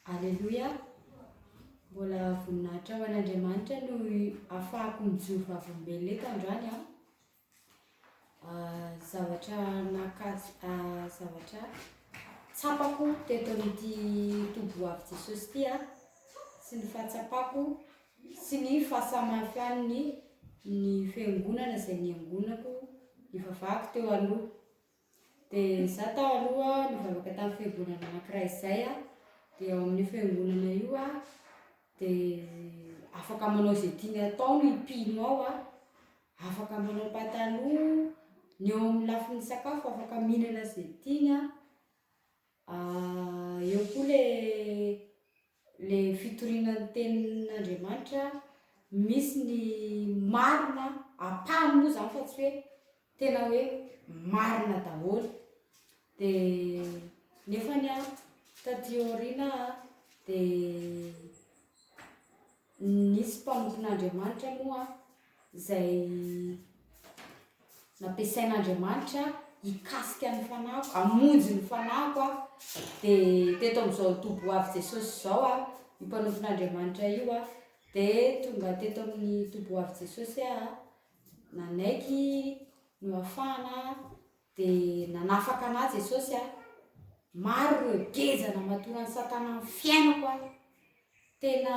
Aleloia! Mbola voninahitra ho an'Andriamanitra no ahafahako mijoro vavolombelona eto androany an. Zavatra naka- zavatra tsapako teto amin'ity toby ho avy Jesosy ity an, sy ny fahatsapako sy ny fahasamihafan'ny ny fiangonana izay niangonako nivavahako teo aloha. Dia izaho tao aloha nivavaka tamin'ny fiangonana anankiray izay aho, dia ao amin'io fiangonana io aho dia afaka manao izay tiany atao ny mpino ao an, afaka manao pataloha, ny eo amin'ny lafiny sakafo afaka mihinana izay tiany an, eo koa ilay ilay fitoriana ny tenin'Andriamanitra, misy ny marina, ampahany moa izany fa tsy hoe tena hoe marina daholo. Dia nefany an, taty aoriana dia nisy mpanompon'Andriamanitra moa izay nampiasain'Andriamanitra hikasika ny fanahiko, hamonjy ny fanahiko aho, dia teto amin'izao toby ho avy Jesosy izao aho, io mpanompon'Andriamanitra io aho, dia tonga teto amin'ny toby ho avy Jesosy aho, nanaiky nohafahana dia nanafaka anah Jesosy a, maro ireo geja namatoran'i satana ny fiainako a, tena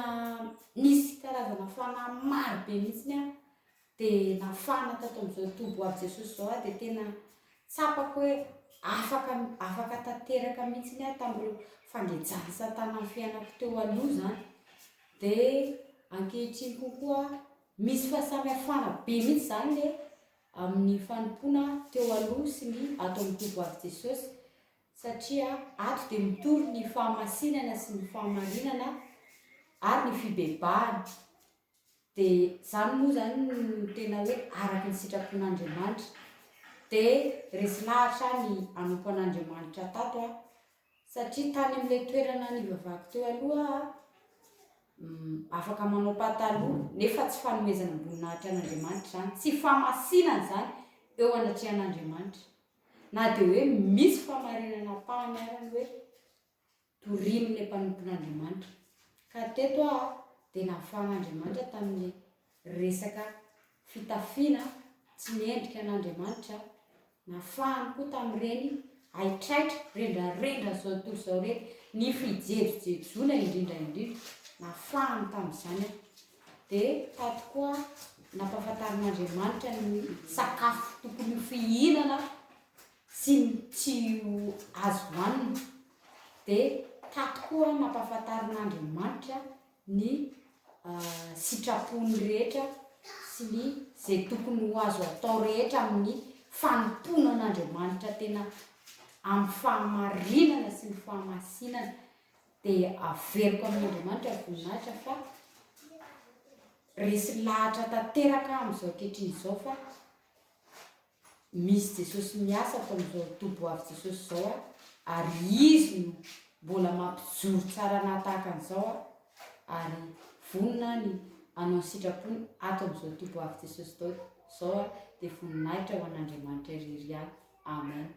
nisy karazana fanahy maro be mihitsiny aho, dia nafahana tato amin'izao toby ho avy Jesosy izao aho dia tena tsapako hoe afaka afaka tanteraka mihitsiny aho tamin'ireo fangejan'i satana ny fiainako teo aloha izany, dia ankehitriny kokoa misy fahasamihafana be mihitsy izany le amin'ny fanompoana teo aloha sy ny ato amin'ny Toby ho avy Jesosy satria ato dia mitory ny fahamasinana sy ny fahamarinana ary ny fibebahana dia izany moa izany no tena hoe araka ny sitrapon'Andriamanitra dia resy lahatra aho ny hanompo an'Andriamanitra tato aho satria tany amin'ilay toerana nivavahako teo aloha aho Afaka manao pataloha nefa tsy fanomezana boninahitra an'Andriamanitra izany, tsy fahamasinana izany eo anatrehan'Andriamanitra. Na dia hoe misy fahamarinana ampahany ara ny hoe torian'ilay mpanompon'Andriamanitra. Ka teto aho dia nahafahan'Andriamanitra tamin'ny resaka fitafiana tsy mendrika an'Andriamanitra, nafahany koa tamin'ireny haitraitra, rendrarendra izao tontolo izao ireny, ny fijejojejoana indrindra indrindra, nafahany tamin'izany aho. Dia tato koa nampahafantarin'Andriamanitra ny sakafo tokony ho fihinana sy ny tsy ho azo hohanina. Dia tato koa nampahafantarin'Andriamanitra ny sitrapony rehetra sy ny izay tokony ho azo atao rehetra amin'ny fanompoana an'Andriamanitra tena amin'ny fahamarinana sy ny fahamasinana dia averiko amin'Andriamanitra ny voninahitra fa resy lahatra tanteraka aho amin'izao ankehitriny izao fa Misy Jesosy miasa ato amin'izao toby ho avy Jesosy izao aho ary Izy no mbola mampijoro tsara anah tahaka an'izao aho ary vonona aho ny hanao ny sitrapony ato amin'izao toby ho avy Jesosy izao aho dia voninahitra ho an'Andriamanitra irery ihany. Amen.